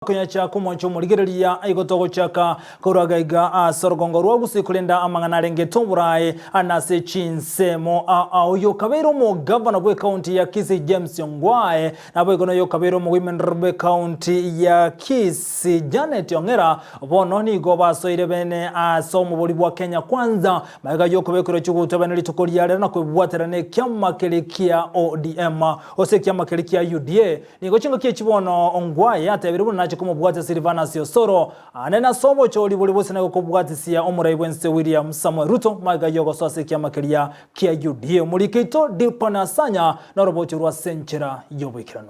Koyachaka omwancho omorigereria igo togochaka korwa gaiga ase orogongo rwa Gusii korenda amang'ana arengete oborae ande ase chinsemo aa oyo okabeire omogavana bw'ecounty ya Kisii James Ongwae naboigo noyo okabeire omogoimenrero bw'ecounty ya Kisii Janet Ong'era bono nigo basoire bene ase omobori bwa Kenya Kwanza magega yokobekerwa chigutwa bene rituko ria rero na kwebwaterana ekiama keria kia ODM gose ekiama keria kia UDA Nigo chingaki echi bono Ongwae atebire buna nache komobwatia Silvanus Osoro, aande nase obochori boria bosina gokobwatisia omorai bw'ense William Samoei Ruto magega y'ogosoa ase ekiama keria kia UDA. Omoriki oito Dilpon Asanya norobocho rw'ase enchera y'oboikeranu.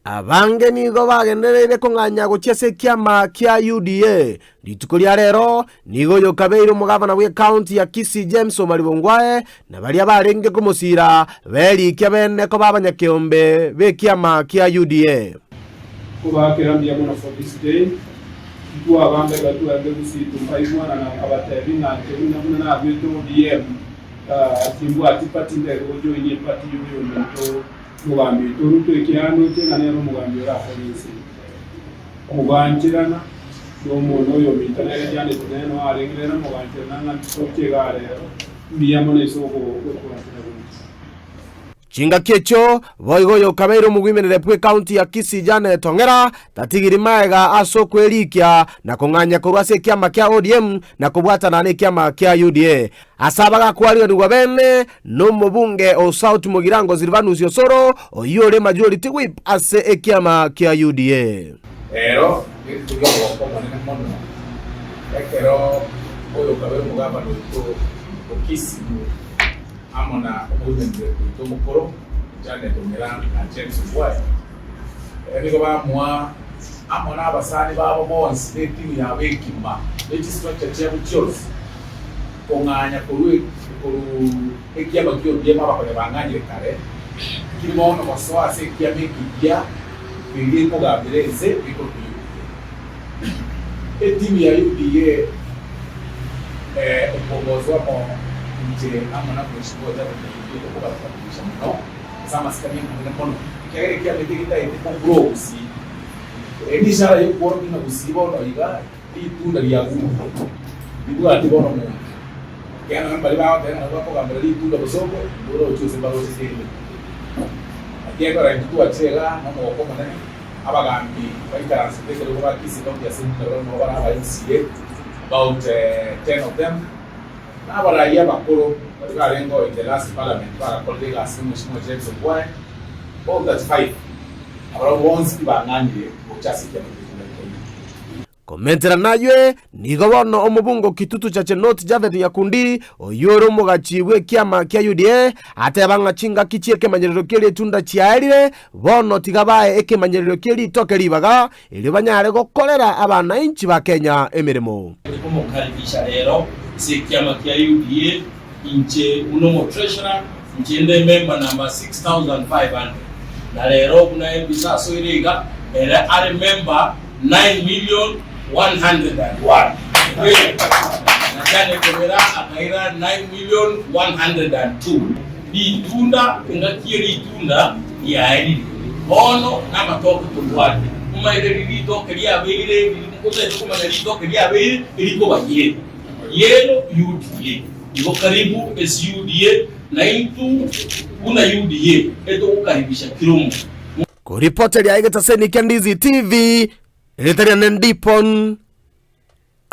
Abange nigo bagendereire kong'anya gochia ase ekiama kia UDA. Rituko ria rero nigo oyokabeire omogavana bw'ecounty ya Kisii James Omariba Ongwae na baria barenge komosiira berikia bene koba abanyakeombe b'ekiama kia UDA. Kobaakera mbuya mono for this day, intwe abande iga twarenge gusii tokaigwana na nkabatebi ng'a inche buna buna naruete ODM timbwati party ndebe gojoinia eparty ya oyominto omogambi oito Ruto ekiagera ndoche ng'a nere omogambi orakore ense eye. Mogancherana nomonto oyominto nere Janet nere noo arenge nere mogancherana ng'a toche igaa rero, mbuya mono ase ogotwanchera gocha. Chingaki echio boigo oyokabeire omogwimenere bw'ecounty ya Kisii Janet Ong'era tatigiri maega ase okwerikia na kong'anya korwa ase ekiama kia ODM na kobwatana nekiama kia UDA. Ase abagakwariganigwa bene nomobunge o South Mugirango Silvanus Osoro oyio ore majority whip ase ekiama kia UDA. Ero nerituko ri'ogoka omonene mono, ekero oyokabere omogabana oito o Kisii amo na omoimenere oito omokoro Janet Ong'era na James Ongwae, nigo bamoa amo nabasani babo bonsi n'etimu yabo ekima ne chistructure chiabo chionsi kong'anya korwa ekiama ki'odiemo abakonya bang'anyire kare, tikiri bono gosoa ase ekiama ekiya keria gekogambera ense gekorokwa UDA. Etimu ya UDA ekoongozwa amo inche amo na Mheshimiwa Jared Kariuki tokobatambulisha mono ase amasikani amanene mono ekiagera ekiama eke getaete kogrow Gusii. Eye nishara yokworokia ng'a Gusii bono iga Ritunda riagure, ribwati bono omonto. Ekiagera nonya mbaria bagoteba ng'a nabo bakogambera ritunda bosongo, mboroche gose mbaroche kende. Naki ekero intwe twachire igaa nomogoko omonene, abagambi baikaransete ekerogo ba Kisii County Assembly nabarabwo nigo bare aba MCA, about ten of them, na abarai abakoro baria barengeo in the last parliament bagakorire egasi na Mheshimiwa James Ongwae, about 35, nabarabwo bonsi tibang'anyire gocha ase ekiama kia Kenya. Komentera naywe, nigo bono omobungo Kitutu Chache North Japhet Nyakundi, oyio ore omogachi bw'ekiama kia UDA, ateba ng'a chingaki chi'ekemanyerero kie ritunda chiaerire, bono tiga bae ekemanyerero kie ritoke ribaga, erio banyare gokorera abanainchi ba Kenya emeremo. Tore komokaribisha rero ase ekiama kia UDA, inche buna omotreasurer, inche inde member number 6500, na rero buna ebisa asoire iga, ere are member 9,101,000. Na Janet Omera akaira 9,102,000. Ritunda, engaki ye ritunda riaerire. Bono namatoke tobwate. Omaete riria ritoke riabeire, otaete komanya ritoke riabeire, erikoba yelo. Yelo UDA. Igo karibu ase UDA, naintwe buna UDA etogokaribisha kera omonto. Koripoteria egetaseni kia Ndizi TV, erieta riane Ndipon.